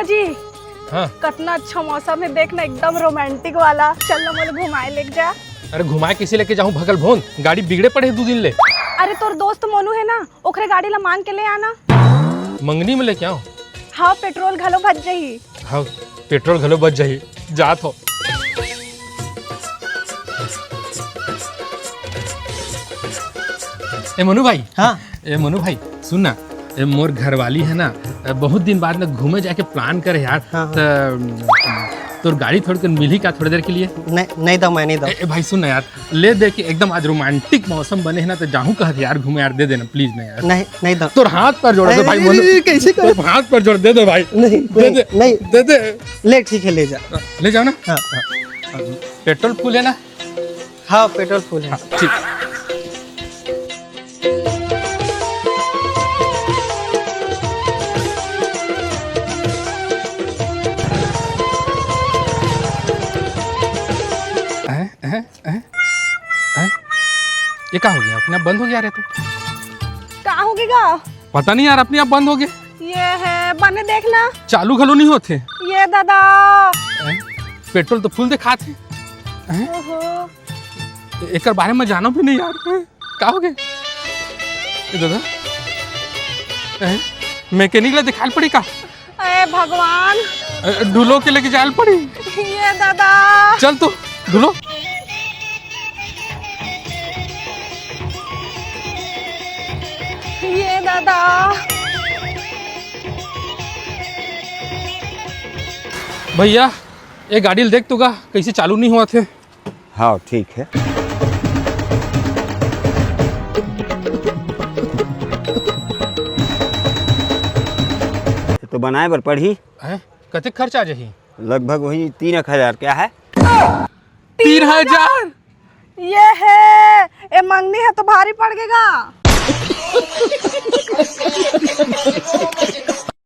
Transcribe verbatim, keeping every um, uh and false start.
जी, हाँ। कतना अच्छा मौसम हे, देख ना, एकदम रोमांटिक वाला। चल ना, मोला घुमाए लेके जा। अरे, घुमाए कइसे लेके जाहूँ भगल भोन? गाड़ी बिगड़े पड़े हे दू दिन ले। अरे, तोर दोस्त मोनू हे ना, ओकरे गाड़ी ला मांग के ले आना। मंगनी में लेके आऊँ? हाँ, पेट्रोल घलो बच जाही। हाँ, पेट्रोल घलो बच जाही। जात हो। ए मोनू भाई। हाँ। ए मोनू भाई, सुन ना, ए मोर घरवाली हे ना, बहुत दिन बाद ना घूमे जाके plan करे यार। हाँ, हाँ। त तोर गाड़ी थोड़ी देर मिलही का, थोड़ी देर के लिए? नहीं, नहीं दो, मैं नहीं दो। ए, ए भाई सुन ना यार, ले दे के एकदम आज रोमांटिक मौसम बने हे ना, त जाहूँ कहत यार घूमे यार, दे देना please ना यार। नहीं, नहीं दो। तोर हाथ पर जोड़ दे भाई, अरे, मोनू। कैसे कर? तोर हाथ पर जोड़ दे दे भाई। नहीं, दे नहीं, दे, नहीं। दे दे। ले ठीक है, ले जा। ले जाओ ना। हाँ। हाँ। पेट्रोल फुल है ना? हाँ, पेट्रोल फुल है। हाँ, ठीक। हैं? हैं? हैं? हैं? ये का हो गया? अपने आप बंद हो गया रे तू? का हो गया? पता नहीं यार, अपने आप बंद हो गया। ये है, बने देखना। चालू घलो नहीं होते। ये दादा। हैं? पेट्रोल तो फुल दिखात हे। हैं? ओहो। ए-, एकर बारे में जानो भी नहीं यार। हैं? का हो गया? ए दादा। हैं? मैकेनिक ला दिखाल पड़ी का? ए भगवान। ए, ढूलो के लेके जाल पड़ी। ये दादा। चल तू, ढूलो। ये दादा। भैया, ये गाड़ी ल देख तो गा, कैसे चालू नहीं हुआ थे। हाँ, ठीक है। तो बनाए बर पड़ही। हैं? कतेक खर्च आ जाही? लगभग वही तीन एक हजार। क्या है? तीन हजार? ये है, ए मंगनी है तो भारी पड़ गेगा।